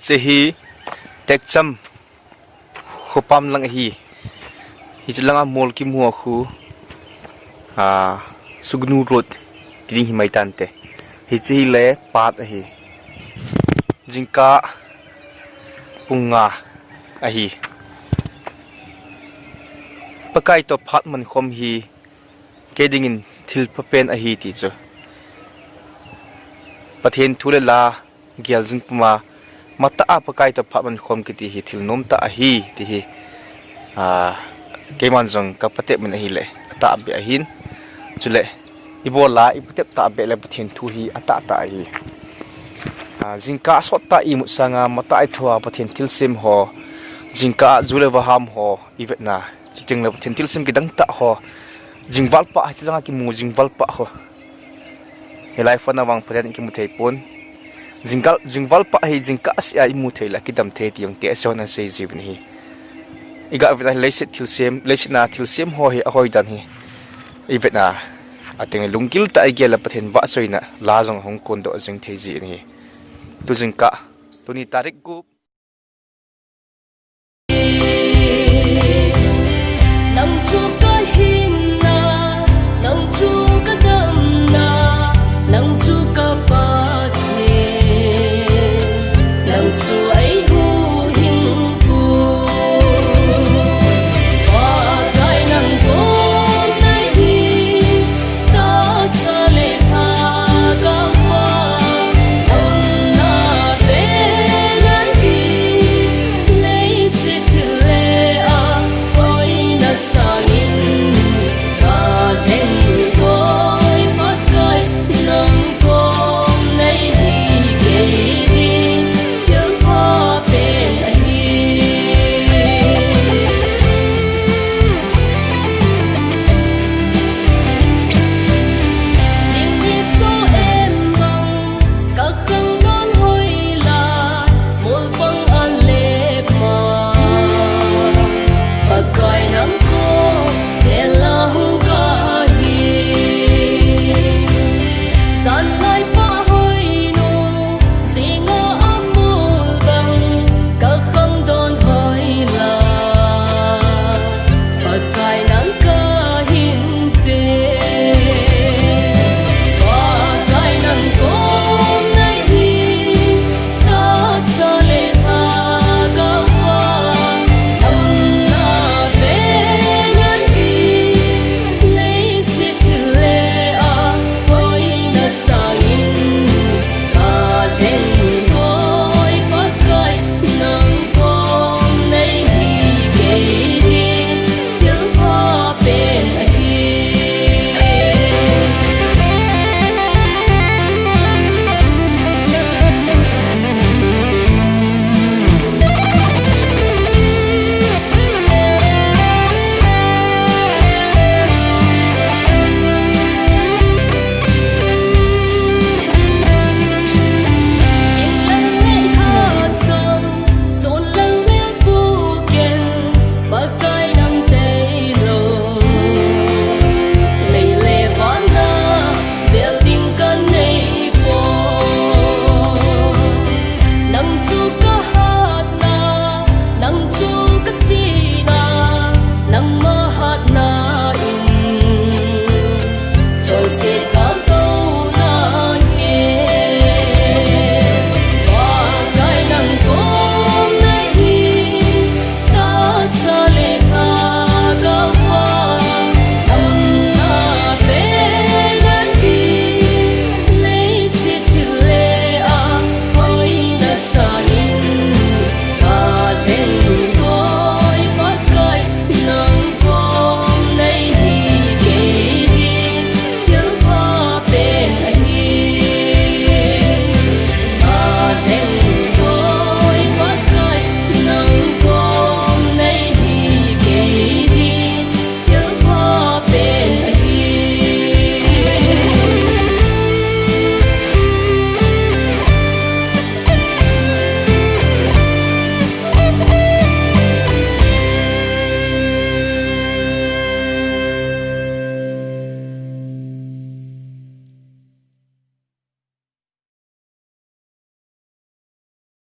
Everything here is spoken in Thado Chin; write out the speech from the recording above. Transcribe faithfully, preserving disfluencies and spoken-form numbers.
Hiche hi Tekcham khopam lang ahi. Hiche langa mol kimu khu, a, Sugnu Road kiding hi mai tante. Hiche hi le pat ahi. Jingkah pung nga ahi. Pakai to phat man khom hi kei dingin thil phapen ahi ti chu. Pathen thu le la gel jing puma, mata a Pakai to phat man khom kiti hi thil nom tah ahi ti hi. A, keiman jong ka patep man ahi le, atah be ahin. Chule, i bola, i patep tah be le Pathen thu hi atah tah ahi. A, jingkah sot tah i mut sanga mata i thua Pathen thilsem ho, jingkah ju le vaham ho, i vetna. Chuteng le Pathen thilsem kidang tah ho. Jingval pah, hiche langa kimu jingval pah ho. Hilai phone a vang Pathen kimu thei pon. Jingval, jingval pah hi jingkah seh a i mu thei le kidam thei ti jong te asei hon asei jiuvin ahi. I ga vetna leiset thilsem, leiset na thilsem ho hi ahoi dan hi. I vetna ateng le lunggil tah i gel le Pathen vahchoina la jong hung kondoh jing thei jin ahi. Tu jingkah, tuni tarik gup,